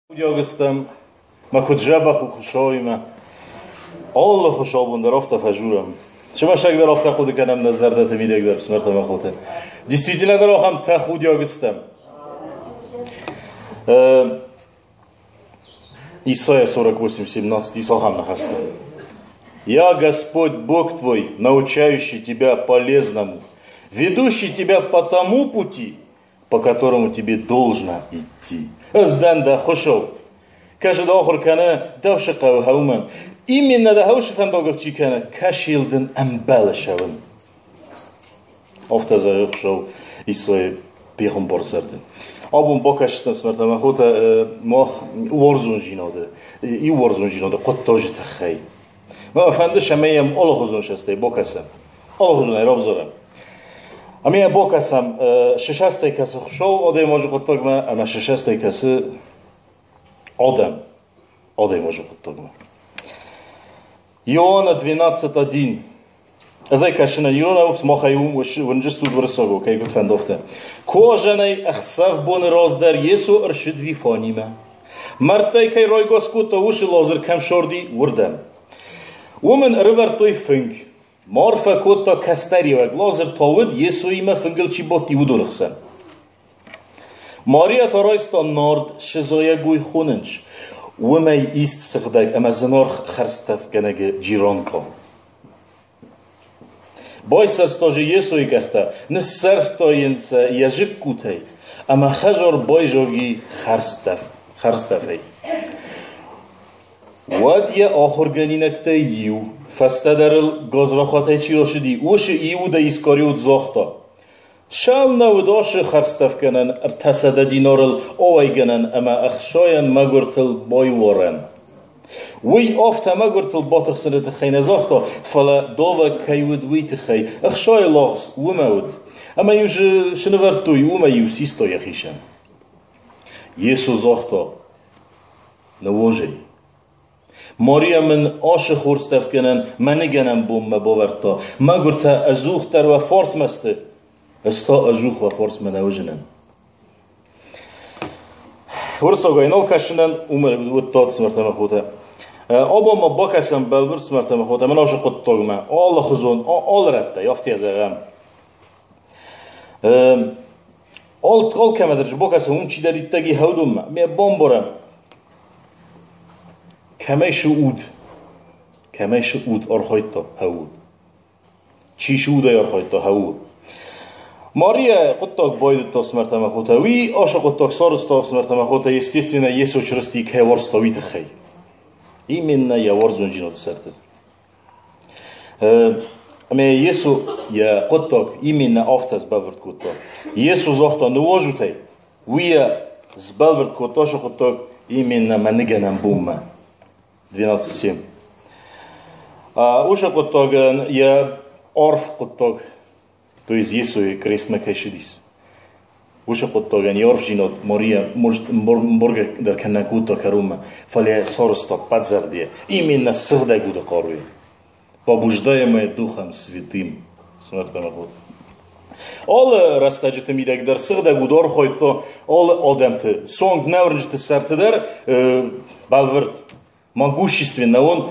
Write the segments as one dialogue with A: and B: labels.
A: Тӕхудиаг мӕ куыд дзӕбӕх у Хуыцауимӕ. Алы Хуыцаубон дӕр афтӕ фӕзурӕм. Сымӕсӕг дӕр афтӕ хъуыды кӕнӕм нӕ зӕрдӕты мидӕг дӕр, фсымӕртӕ мӕ хотӕ. Действительно дӕр ахӕм тӕхудиаг стӕм. Исайя 48:17 Исахам ныхӕстӕ. «Я Господь Бог твой, научающий тебя полезному, ведущий тебя по тому пути, по которому тебе должно идти. Ӕз дӕн дӕ Хуыцау. Кӕсы дӕ ахуыр кӕны, дӕу хъӕуы хӕумӕн. Именно дӕ хӕусы фӕндагыл чи кӕны, кӕсил дын ӕмбӕлы сӕуын. Афтӕ зӕгъы Хуыцау Исайы пехуымпар сӕрты. Абон бакӕсдзыстӕм смӕртӕ хотӕ мах уарзондзинады, иу уарзондзинады хъуыддаджы тыххӕй. Мӕ фӕнды, цӕмӕй йӕм алыхуызон сӕстӕй бакӕсӕм. Алыхуызонӕй равзарӕм. Ӕмӕ бакӕсӕм, сысӕстӕй кӕсы Хуыцау адӕймаджы хъуыддагмӕ ӕмӕ сысӕстӕй кӕсы адӕм адӕймаджы хъуыддагмӕ. Иоанна 12.1. Ӕз ӕй кӕсын иронау, сымахӕй уым уынджыстут уырыссагау, кӕй куыд фӕнды, афтӕ. Кожанӕй ӕхсӕв-боны раздӕр Йесо ӕрцыд Вифанимӕ. Мӕрдтӕй кӕй райгас кодта, уыцы Лазыр кӕм сорди, уырдӕм. Уым ын ӕрывӕрдтой фынг. Марфӕ кодта кӕстӕриуӕг, Лазыр та уыд, Йесоимӕ фынгыл чи бадти, уыдоны хсӕн. Мария та райста нард сызайӕгой хонынц, уымӕй ист сыгъдӕг ӕмӕ зынаргъ хӕрзтӕфгӕнӕджы джиранка. Байсӕрста же Йесойы къӕхтӕ, ныссӕрфта йын сӕ йӕ зыккутӕй, ӕмӕ хӕзар байзади хӕрзтӕфӕй. Уӕд йӕ ахуыргӕнинӕгтӕй иу, фӕстӕдӕр ыл гадзрахатӕй чи рацыди, уыцы Иудӕ Искариот загъта: Сау нӕ уыд ацы хӕрзтӕфгӕнӕн 300 динарыл ауӕйгӕнӕн ӕмӕ ӕхсайӕн мӕгуыртыл байуарӕн. Уый афтӕ мӕгуыртыл батыхсыны тыххӕй нӕ загъта, фӕлӕ давӕг кӕй уыд, уый тыххӕй. Ӕхсайы лагъз уымӕ уыд. Ӕмӕ-иу цы нывӕрдтой, уымӕй-иу систа йӕхицӕн. Йесо загъта: Ныууазӕй. Мария мын ацы хорзтӕфгӕнӕн мӕ ныгӕнӕн бонмӕ бавӕрдта. Мӕгуыртӕ ӕдзухдӕр уӕ фарсмӕ сты, ӕз та ӕдзух уӕ фарсмӕ нӕ уызынӕн. Уырыссагӕй нал кӕсынӕн, уымӕ уыдтат смӕртӕ хотӕ. Абон ма бакӕсӕм бӕлвырд смӕртӕ хотӕ мӕн ацы хъуыддагмӕ алыхуызон, алы рӕттӕй, афтӕ зӕгъӕм. Алкӕмӕдӕр бакӕсӕм, уым чидӕриддӕр хӕудонмӕ. Ме бамбарӕм, кӕмӕй шы уд, кӕмӕй шы уд архайдта хӕуы. Чи шы удӕй архайдта хӕуы. Мария хъуыддаг байдыдта смӕртӕмӕ хотӕ. Уый ашы хъуыддаг сарызта смӕртӕмӕ хотӕ, естественно, Йесо Чырысти кӕй уарзта, уый тыххӕй. Именно йӕ уарзондзинады сӕрты. Ӕмӕ Йесо йӕ хъуыддаг именно афтӕ сбӕлвырд кодта. Йесо загъта, ныуазут ӕй. Уый йӕ сбӕлвырд кодта шы хъуыддаг именно мӕ ныгӕнӕн бонмӕ. 12.7. Уыцы хъуыддагӕн йӕ арф хъуыддаг, то есть Йесойы крестмӕ кӕй сыдис, уыцы хъуыддагӕн йӕ арфдзинад Мария мбаргӕ дӕр кӕнӕ кодта кӕронмӕ, фӕлӕ сарӕзта пӕдзӕрдийӕ, именно сыгъдӕг уды хъаруйӕ. Побуждаемая Духом Святым. Смертная работа. Алы рӕстӕджыты мидӕг дӕр сыгъдӕг уд архайдта алы адӕмты, цонг нӕуырнджыты сӕрты дӕр бӕлвырд. Могущественно он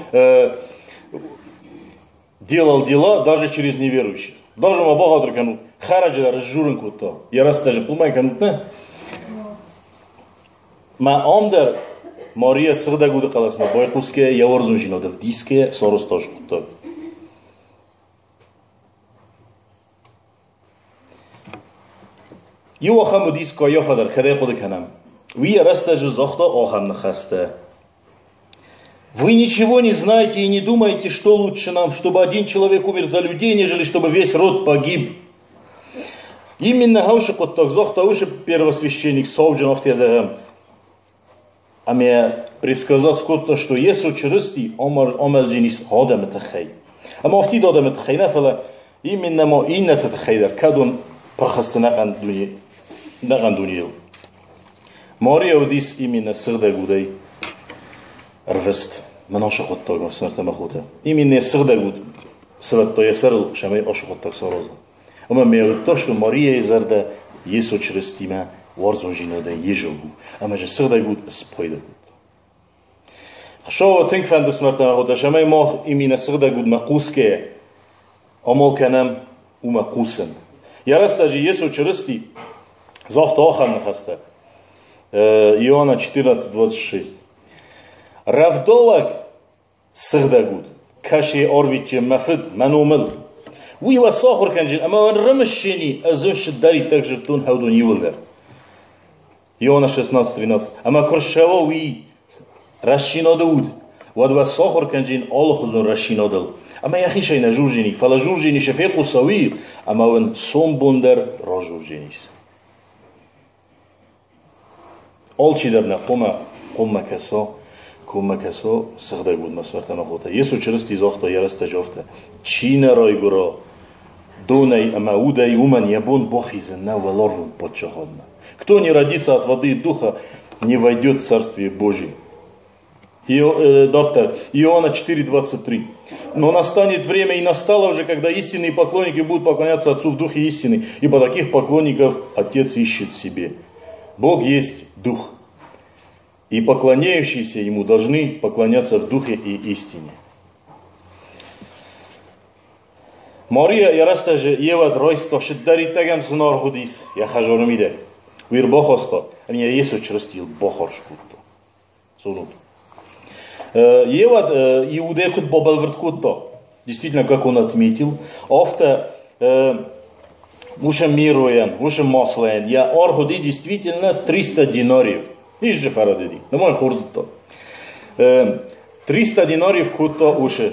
A: делал дела даже через неверующих. Даже ма бахатыр кӕнут, хӕрӕджы дӕр сжурын кодта. Йӕ рӕстӕджы хъулмай кӕнут нӕ? Мӕ ам дӕр Мария сыгъдӕг уды хъӕлӕсмӕ байхъусгӕ йӕ уарзондзинад ӕвдисгӕ сарӕзта хъуыддаг. Иу ахӕм уыдис Кайафа дӕр, кӕд ӕй хъуыды кӕнӕм. Уый йӕ рӕстӕджы загъта ахӕм ныхӕстӕ. Вы ничего не знаете и не думаете, что лучше нам, чтобы один человек умер за людей, нежели чтобы весь род погиб. Именно хаушы хъуыддаг загъта уыцы первосвященник сауджын афтӕ зӕгъӕм. Ӕмӕ предсказать кодта, что Йесо Чырысти амӕлдзӕнис адӕмы тыххӕй. Ӕмӕ афтид адӕмы тыххӕй нӕ, фӕлӕ именно ма иннӕты тыххӕй дӕр, кӕд он пырхӕсты нӕхъӕн дунейыл. Мария уыдис именно сыгъдӕг удӕй ӕрвыст. Мӕн ашы хъуыддаг ӕфсымӕртӕ мӕ хотӕ. Именно сыгъдӕг уд сӕвӕрдта йӕ сӕрыл, цӕмӕй ашы хъуыддаг сараза. Ӕмӕ ме уыдта, что Марияйы зӕрдӕ Йесо Чырыстимӕ Уарзондзинадӕй йезог у, ӕмӕ дзы сыгъдӕг уд спайда кодта. Хуыцауы тынг фӕнды смӕртӕн хуыдта, цӕмӕй мах именно сыгъдӕг удмӕ хъусгӕйӕ амал кӕнӕм уымӕ хъусын. Йӕ рӕстӕджы Йесо Чырысти загъта ахӕм ныхӕстӕ. Иоанна 14:26. Рӕвдауӕг сыгъдӕг уд, кӕсе арвитджы мӕ фыд, мӕ номыл. Уый уӕ сахуыр кӕнджын ӕмӕ уын рымыссени, ӕз уын сыддӕриддӕр зыдтон хӕудон иуылдӕр. Иоанна 16:13. Ӕмӕ куы рцӕуа уый рӕстдзинады уд, уӕд уӕ сахуыр кӕнджын алыхуызон рӕстдзинадыл. Ӕмӕ йӕхицӕй нӕ журджени, фӕлӕ журджени цы фехъуса уый, ӕмӕ уын сомбон дӕр ражурдженис. Алчидӕр нӕ хъуамӕ коммӕ кӕса, коммӕ кӕса сыгъдӕг удмӕ смӕртӕмӕ хотӕ. Йесо Чырысти загъта йӕ рӕстӕджы афтӕ: Чи нӕ райгуыра донӕй ӕмӕ удӕй, уымӕн йӕ бон бахизын нӕ уӕларвон паддзахадмӕ. Кто не родится от воды и духа, не войдет в Царствие Божие. Дарддӕр, Иоанна 4,23. Но настанет время, и настало уже, когда истинные поклонники будут поклоняться Отцу в Духе истины, ибо таких поклонников Отец ищет себе. Бог есть Дух, и поклоняющиеся Ему должны поклоняться в Духе и истине. Мария йӕ рӕстӕджы йе райста сыддӕриддӕгӕм зынаргъ уыдис йӕ хӕзоны мидӕг. Уый ӕрбахаста, ӕмӕ йӕ Йесо Чырыстийыл бахарз кодта. Зонут. Еуӕд Иудӕ куыд бабӕлвырд кодта, действительно, как он отметил, афтӕ уыцы миройӕн, уыцы маслойӕн йӕ аргъ уыди действительно 300 динариев. Ис же фӕрӕдыди, нымай хорз зыдта. 300 динариев кодта уыцы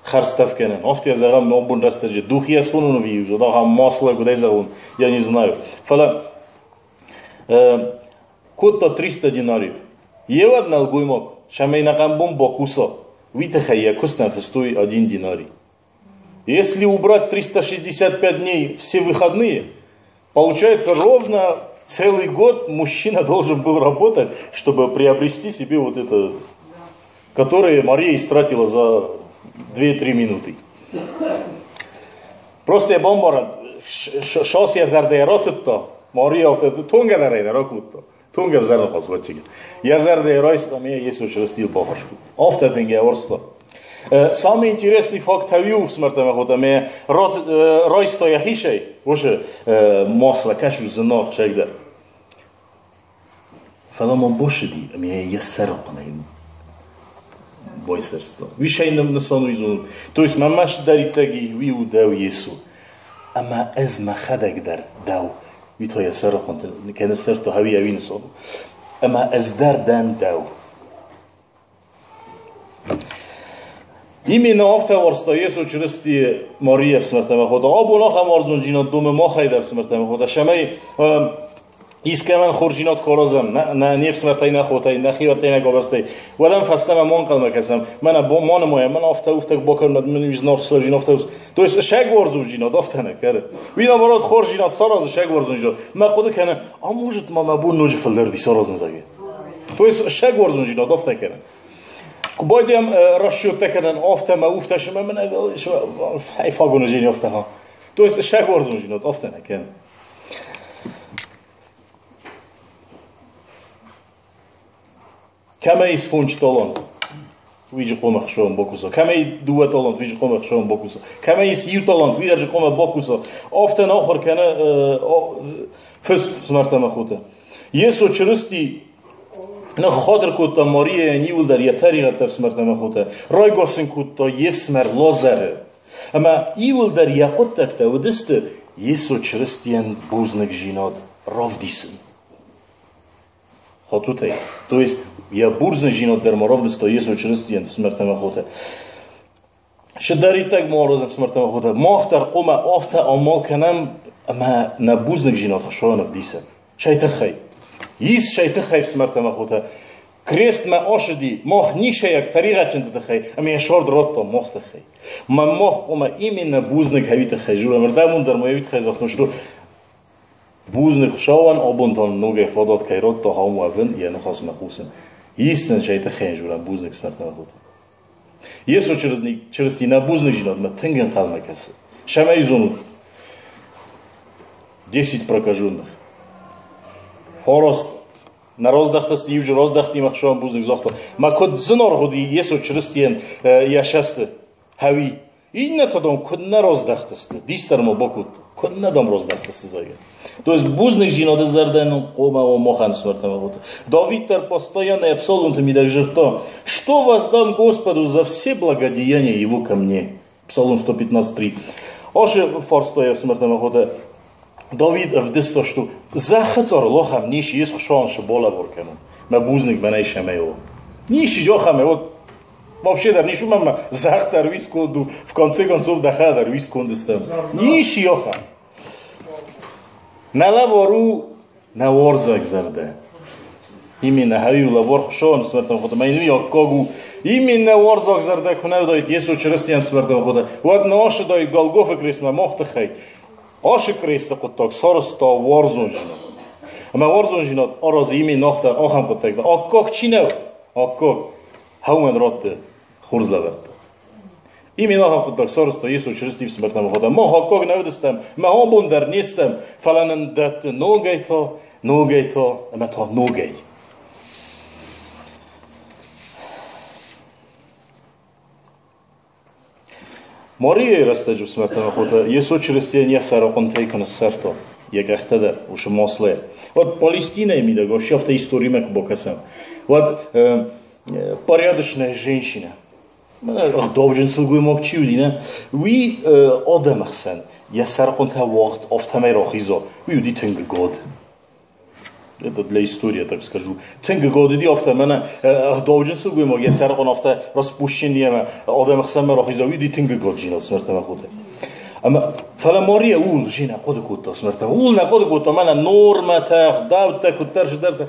A: хӕрзтӕфгӕнӕн. Афтӕ зӕгъӕм, абон рӕстӕджы духийӕ схонын ӕви ахӕм масло куыдӕй зӕгъон, я не знаю. Фӕлӕ кодта 300 динариев. Еуӕд нӕлгоймаг, цӕмӕй нӕхъӕн бон бакуса, уый тыххӕй йӕ куыстӕн фыстой один динарий. Если убрать 365 дней все выходные, получается ровно целый год мужчина должен был работать, чтобы приобрести себе вот это, которое Мария истратила за 2-3 минуты. Просто я бамбарын, шос йӕ зӕрдӕйӕ ратыдта, Мария афтӕ тонгӕ дӕр ӕй нӕ ракодта. Тонга взӕр ныхас Йӕ зӕрдӕйы райста ӕмӕ Йесо Чырыстийыл бахӕс кодта. Афтӕ тынг йӕ уарзта. Самый интересный факт хауиу смертӕмӕ хот ӕмӕ райста йӕхицӕй уыцы масло кӕсут зынаргъ сӕгдӕр. Фӕлӕ ма басыди ӕмӕ йӕ сӕрыхъуынӕй байсӕрста. Уый сӕй нысан уый зонут. То есть мӕ мӕстдӕриддӕги уый у дӕу Йесо. Ӕмӕ ӕз мӕхӕдӕг дӕр дӕу. Уый та йӕ сӕрыхъуынты кӕны сӕрты хауи ӕви нысан. Ӕмӕ ӕз дӕр дӕн дӕу. Именно афтӕ уарзта Йесо Чырысти Марийы ӕфсымӕртӕм ӕххуыта. Абон ахӕм уарзондзинад домы махӕй дӕр ӕфсымӕртӕм ӕххуыта, цӕмӕй искӕмӕн хорздзинад куы аразӕм, нӕ не фсымӕртӕй, нӕ хотӕй, нӕ хиуӕттӕй, нӕ гобӕзтӕй, уӕд ӕм фӕстӕмӕ ма ӕнхъӕлмӕ кӕсӕм. Мӕнӕ ма нымайӕм, мӕнӕ афтӕ уфтӕ бакӕн, мӕн уый знаг слӕвджин афтӕ. То есть сӕг уарзондзинад афтӕ нӕ кӕны. Уый наоборот хорздзинад саразы, сӕг уарзондзинад. Мӕ хъуыды кӕны, а может ма мӕ бон ноджы фылдӕр ди саразын зӕгъгӕ. То есть сӕг уарзондзинад афтӕ кӕны. Куы байдайӕм расчеттӕ кӕнын, афтӕ мӕ уфтӕ сымӕ мын фагоны жени афтӕ ха. То есть сӕг уарзондзинад афтӕ нӕ кӕны. Кӕмӕ ис фондз талант, уый же хъуамӕ хсӕвӕн бакуса. Кӕмӕ дыууӕ талант, уый же хъуамӕ хсӕвӕн бакуса. Кӕмӕ ис иу талант, уый дӕр же хъуамӕ бакуса. Афтӕ нӕ ахуыр кӕны фыст фсымӕртӕ ӕмӕ хотӕ. Йесо Чырысти ныххатыр кодта Марийӕйӕн иуылдӕр йӕ тӕригъӕдтӕ ӕфсымӕртӕ ӕмӕ хотӕ. Райгас ын кодта йе фсымӕр Лазӕры. Ӕмӕ иуылдӕр йӕ хъуыддӕгтӕ уыдысты Йесо Чырыстийӕн бузныгдзинад равдисын. Хатутӕй. То есть йӕ бурзныгдзинад дӕр ма равдыста Йесо Чырыстийӕн ӕфсымӕртӕ ӕмӕ хотӕ. Цыдӕриддӕр ма аразӕм ӕфсымӕртӕ ӕмӕ хотӕ, мах дӕр хъуамӕ афтӕ амал кӕнӕм ӕмӕ нӕ бузныгдзинад Хуыцауӕн ӕвдисӕм. Цӕй тыххӕй? Ис цӕй тыххӕй ӕфсымӕртӕ ӕмӕ хотӕ? Крестмӕ ацыди мах ницӕйаг тӕригъӕдджынты тыххӕй ӕмӕ йӕ сӕрд радта мах тыххӕй. Мӕ мах хъуамӕ именно бузныг хӕуи тыххӕй дзурӕм. Ӕрдӕбон дӕр ма йӕ уый тыххӕй загътон, что бузныг Хуыцауӕн абон та ногӕй фадат кӕй радта хъӕумӕ уӕвын, йӕ ныхасмӕ хъусын. Ис нын цӕй тыххӕй дзурӕм бузныг ӕфсымӕртӕ ӕмӕ хотӕ. Йесо Чырысти нӕ бузныгдзинадмӕ тынг ӕнхъӕлмӕ кӕсы. Цӕмӕй зонут? Десять прокаженных. Форост. На роздӕхтысты иуджы роздӕхтимӕ хсӕн бузныг загъта. Ма куыд зынаргъ уыди Йесо Чырыстийӕн йӕ сӕсты хӕуи. Иннӕтӕ дам куыд нӕ роздӕхтысты, дис дӕр ма бакодта, куыд нӕ дам роздӕхтысты, зӕгъгӕ. То есть бузныгдзинады зӕрдӕ нын хъуамӕ уа махӕн смертӕмӕ хъуыды. Давид дӕр постоянно йӕ псаломты мидӕг дзырдта, что воздам Господу за все благодеяния его ко мне. Псалом 115.3. Ашы фарста смертӕмӕ хъуыды. Давид ӕвдыста, что зӕххы цъарыл ахӕм ничи ис хуыцауӕн балӕвар кӕнын. Мӕ бузныг мӕнӕй сӕмӕй у. Ничи ахӕм, вот вообще дӕр ничи мӕ зӕхх дӕр уый сконд у, в конце концов дӕхӕ дӕр уый сконд стӕм. Ничи ахӕм. Нӕ лӕвар у нӕ уарзаг зӕрдӕ. Именно хӕуи лӕвар хуыцауӕн смертӕн хуыдта. Мӕ йын аккаг у. Именно уарзаг зӕрдӕ куы нӕ уыдаид Йесо Чырыстийӕн смертӕн хуыдта, уӕд нӕ ацыдаид Голгофы крестмӕ мах тыххӕй. Ашы кресты хъуыддаг сарӕзта уарзондзинад. Ӕмӕ уарзондзинад аразы именно ахӕм хъуыддӕгтӕ. Аккаг чи нӕу, аккаг хӕуӕн радты хорз лӕвӕрттӕ. Именно ахӕм хъуыддаг сарӕзта Йесо Чырысти ӕфсымӕртӕм ӕмӕ мах аккаг нӕ уыдыстӕм, мӕ абон дӕр не стӕм, фӕлӕ нын дӕтты ногӕй та, ногӕй та ӕмӕ та ногӕй. Марийӕйы рӕстӕджы ӕфсымӕртӕ хотӕ Йесо Чырыстийӕн йӕ сӕрыхъуынтӕй куы ныссӕрфта, йӕ къӕхтӕ дӕр уыцы маслӕйӕ, уӕд Палестинӕйы мидӕг вообще афтӕ историмӕ куы бакӕсӕм, уӕд порядочная женщина, ӕгъдауджын сылгоймаг чи уыди, нӕ, уый адӕмы хсӕн йӕ сӕрыхъуынтӕ уагъд афтӕмӕй рахиза, уый уыди тынг год. Это для истории, так скажу. Тынг годыди афтӕ, мӕнӕ ӕгъдауджын сылгоймаг йӕ сӕрыхъуын афтӕ распущениемӕ адӕмы хсӕнмӕ рахиза, уый тынг годжинад смертӕмӕ хъуыды. Ӕмӕ фӕлӕ Мария ууыл же нӕ хъуыды кодта смертӕ. Ууыл нӕ хъуыды кодта, мӕнӕ нормӕтӕ, ӕгъдӕуттӕ, куыддӕр сдӕртӕ.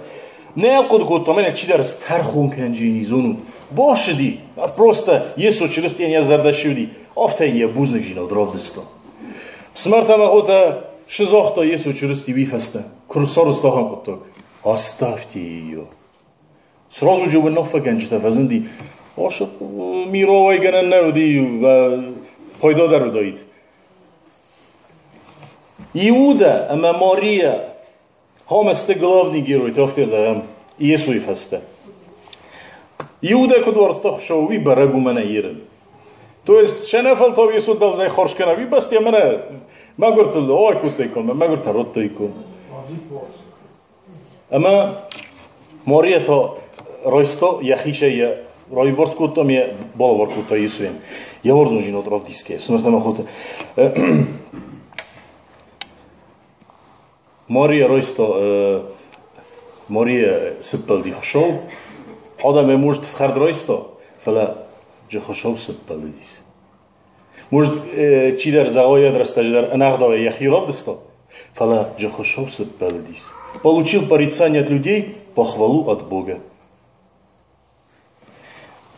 A: Нӕ хъуыды кодта, мӕнӕ чидӕр стӕрхон кӕнджини зонут. Басыди, просто Йесо Чырыстийӕн йӕ зӕрдӕ ссыди, афтӕ йын йӕ бузныгдзинад равдыста. Смертӕмӕ хотӕ шы загъта Йесо Чырысти уый фӕстӕ, куы рцард ахӕм хъуыддаг. Оставьте ее. Сразу же уынаффӕгӕнджытӕ фӕзынди, ашы мировой гӕнӕн нӕ уыди, пайда дӕр уыдаид. Иуда ӕмӕ Мария Хомӕ сты главный герой, афтӕ зӕгъӕм, Иесойы фӕстӕ. Иудӕ куыд уарзта Хуыцауы, уый бӕрӕг у мӕнӕ Ирын. То есть сӕнӕфӕлтау Йесо дӕлдӕй хорз кӕна, уый бӕсты мӕнӕ мӕгуыртыл ой кодтаиккон, мӕгуыртӕ родтаиккон. Ӕмӕ Мария та райста йӕхицӕй йӕ райварс кодта ӕмӕ балӕвар кодта Йесойӕн. Йӕ уарзондзинад равдисгӕйӕ. Ӕфсымӕртӕ ӕмӕ хотӕ. Мария райста Мария сыппӕлди Хуыцау. Адӕмӕй может ӕфхӕрд райста, фӕлӕ джы Хуыцау сыппӕлыдис. Может, чидӕр зӕгъойӕд рӕстӕджы дӕр ӕнӕгъдауӕй йӕхи равдыста, фӕлӕ джы Хуыцау сыппӕлыдис. Получил порицание от людей, похвалу от Бога.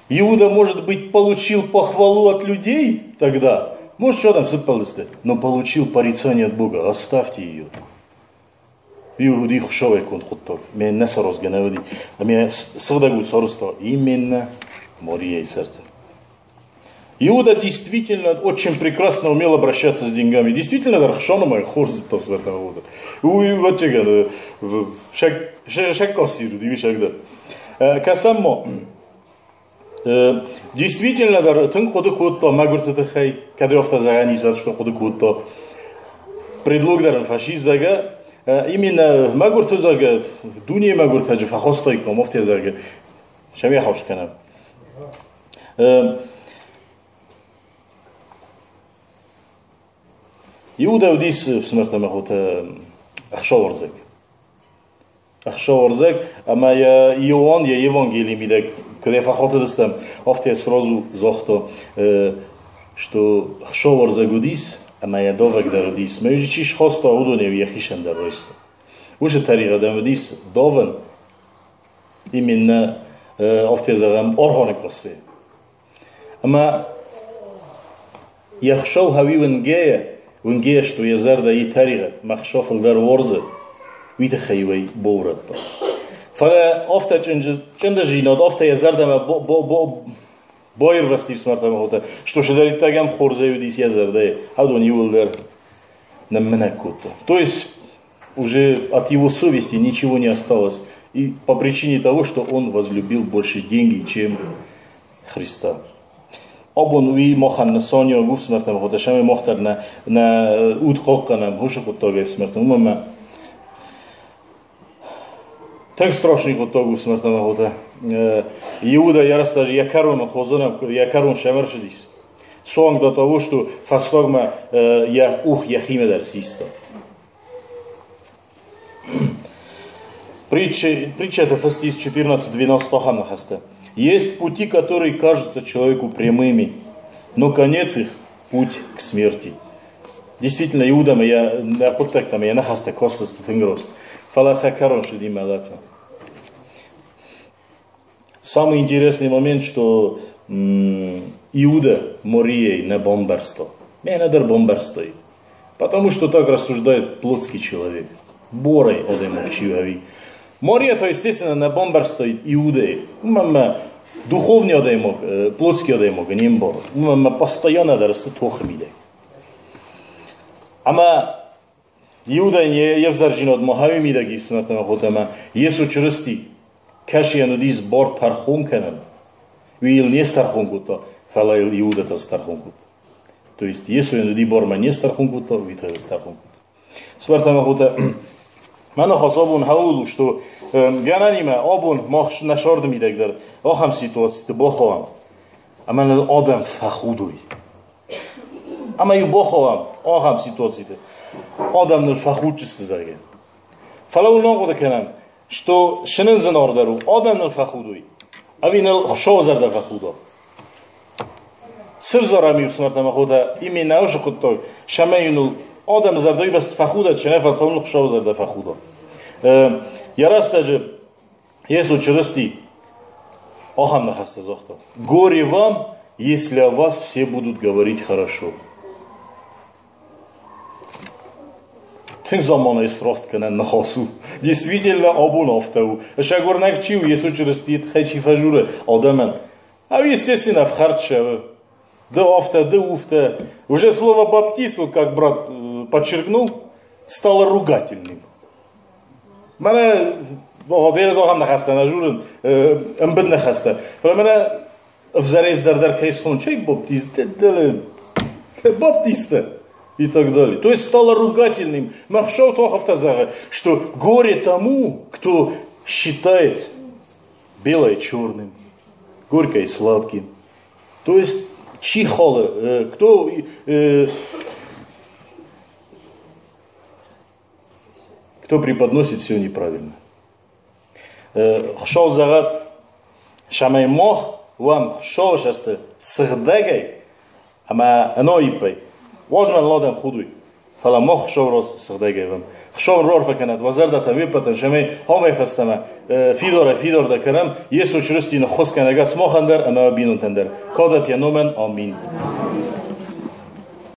A: Иуда, может быть, получил похвалу от людей тогда, может, что там сыппӕлдысты, но получил порицание от Бога. Оставьте ее. Уый Хуыцауӕй конд хъуыддаг. Ме нӕ саразгӕ нӕ уыди. Ӕмӕ сыгъдӕг уд сарӕзта именно Марияйы сӕрты. Иуда действительно очень прекрасно умел обращаться с деньгами. Действительно, дӕр хсонымӕ хорз зыдта в этом вот. Уый вӕццӕгӕн шӕккасир уыди уый дӕр. Кӕсӕм ма. Действительно дӕр тынг хъуыды кодта мӕгуырты тыххӕй, кӕд афтӕ зӕгъӕн ис, уӕд что хъуыды кодта. Предлог дӕр ын фӕсис, зӕгъгӕ, именно мӕгуырты, зӕгъгӕ, дунейы мӕгуыртӕджы фӕхостаиккам, афтӕ зӕгъгӕ, сӕм еххуыс кӕнӕм. Иудӕ уыдис ӕфсымӕртӕ ӕмӕ хотӕ ӕхсӕвӕрдзӕг. Ӕхсӕвӕрдзӕг ӕмӕ йӕ Иоанн йӕ Евангелийы мидӕг куыд фӕхатыдыстӕм, афтӕ сразу загъта, что ӕхсӕвӕрдзӕг уыдис ӕмӕ йӕ давӕг дӕр уыдис. Мӕ чи схаста, уыдонӕй йӕхицӕн дӕр райста. Уыцы тӕригъӕдӕн уыдис давӕн, именно афтӕ зӕгъӕм, аргъуаны кассӕ. Ӕмӕ йе хсӕв хӕуи уынгӕйӕ, уынгӕйӕ что йӕ зӕрдӕ и тӕригъӕд, мӕ хсӕв фылдӕр уарзы, уый тыххӕй уый боурӕдта. Фӕлӕ афтӕ чъындызинад, афтӕ йӕ зӕрдӕмӕ баирвӕзти ӕфсымӕртӕ хотӕ, что цыдӕриддӕр ӕм хорзӕй уыдис йӕ зӕрдӕйы, адон иууылдӕр ныммынӕг кодта. То есть Уже от его совести ничего не осталось. И по причине того, что он возлюбил больше деньги, чем Христа. Абон уый махӕн нысаниуӕг у фсымӕртӕм хотӕ, сӕмӕй мах дӕр нӕ уд хъахъхъӕнӕм уыцы хъуыддагӕй фсымӕртӕм, уымӕн ӕмӕ тынг страшный хъуыддаг у фсымӕртӕм хотӕ. Иуда йӕ рӕстӕджы йӕ кӕроны хоздзӕн, йӕ кӕрон сӕвӕрсыдис. Суанг до того, что фӕстагмӕ йӕ къух йӕхимӕ дӕр систа. Притча фыст 14.12 ахӕм ныхӕстӕ. Есть пути, которые кажутся человеку прямыми, но конец их – путь к смерти. Действительно, Иудамӕ йӕ хъуыддӕгтӕм йӕ ныхӕстӕ кастысты тынг раст, фӕлӕ сӕ кӕрон ссыди мӕлӕтмӕ. Самый интересный момент, что Иуда Морией не бомбарство. Меня дӕр бомбарстой. Потому что так рассуждает плотский человек. Борой адӕймаг чи ӕви. Мария то, естественно, не бамбӕрста Иудей. Уымӕн ӕмӕ духовный адӕймаг, плотский адӕймаг не мбары. Уымӕн ӕмӕ постоянно дӕр сты тохы мидӕг. Ӕмӕ Иудӕн йе взӕрджинад ма хауи мидӕг ифсымӕртӕ хотӕ ӕмӕ Йесо Чырысти кӕсийӕн уыдис бар тӕрхон кӕнын. Уый йыл не стӕрхон кодта, фӕлӕ йыл Иудӕ та стӕрхон кодта. То есть Йесойӕн уыди бар мӕ не стӕрхон кодта, уый та стӕрхон кодта. Фсымӕртӕ ӕмӕ хотӕ, мӕ ныхас абон хауыл у, что гӕнӕнимӕ абон мах нӕ сӕрды мидӕг дӕр ахӕм ситуациты бахауӕм, ӕмӕ ныл адӕм фӕхудой. Ӕмӕ-иу бахауӕм ахӕм ситуациты, адӕм ныл фӕхудджысты, зӕгъгӕ. Фӕлӕ уын ахъуыды кӕнӕм, что шы нын зынаргъдӕр у, адӕм ныл фӕхудой, ӕви ныл Хуыцауы зӕрдӕ фӕхуда? Цы взарӕм иу фсымӕртӕ ӕмӕ хотӕ, именно уыцы хъуыддаг, цӕмӕй ныл адӕм зӕрдӕйы бӕсты фӕхудӕд, чи нӕ фӕлтау ныл Хуыцауы зӕрдӕ фӕхуда. Йӕ рӕстӕджы Йесо Чырысти ахӕм ныхӕстӕ загъта: «Горе вам, если о вас все будут говорить хорошо». Тынг заманайы сраст кӕнӕн ныхас у. Действительно, абон афтӕ у. Сӕгуырнӕг чи у, Йесо Чырыстийы тыххӕй чи фӕжуры адӕмӕн, ау, естественно, ӕфхӕрд цӕуы. Ды афтӕ, ды уфтӕ. Уже слово «баптист», вот как брат подчеркнул, стало ругательным. Мӕнӕ бирӕ ахӕм ныхӕстӕ нӕ журын, ӕмбыд ныхӕстӕ. Фӕлӕ мӕнӕ ӕвзӕрӕй-ӕвзӕрдӕр кӕй схон, чей баптист, баптисты и так далее. То есть стало ругательным. Махшау Тохов зӕгъы, что горе тому, кто считает белое черным, горькое сладким. То есть чихалы, кто преподносит все неправильно. Хуыцау зӕгъӕд, цӕмӕй мах уӕм Хуыцауы цӕсты сыгъдӕгӕй ӕмӕ ӕнаиппӕй. Уадз мӕ адӕм худой, фӕлӕ мах Хуыцауы раз сыгъдӕгӕй уӕм. Хуыцау раарфӕ кӕнӕд уӕ зӕрдӕтӕ уе ппӕтӕн, цӕмӕй амӕй фӕстӕмӕ фидарӕй-фидардӕр кӕнӕм Йесо Чырыстийы ныххуыс кӕнӕг сымахӕн дӕр ӕмӕ бинонтӕн дӕр. Кадӕт йӕ номӕн. Амин.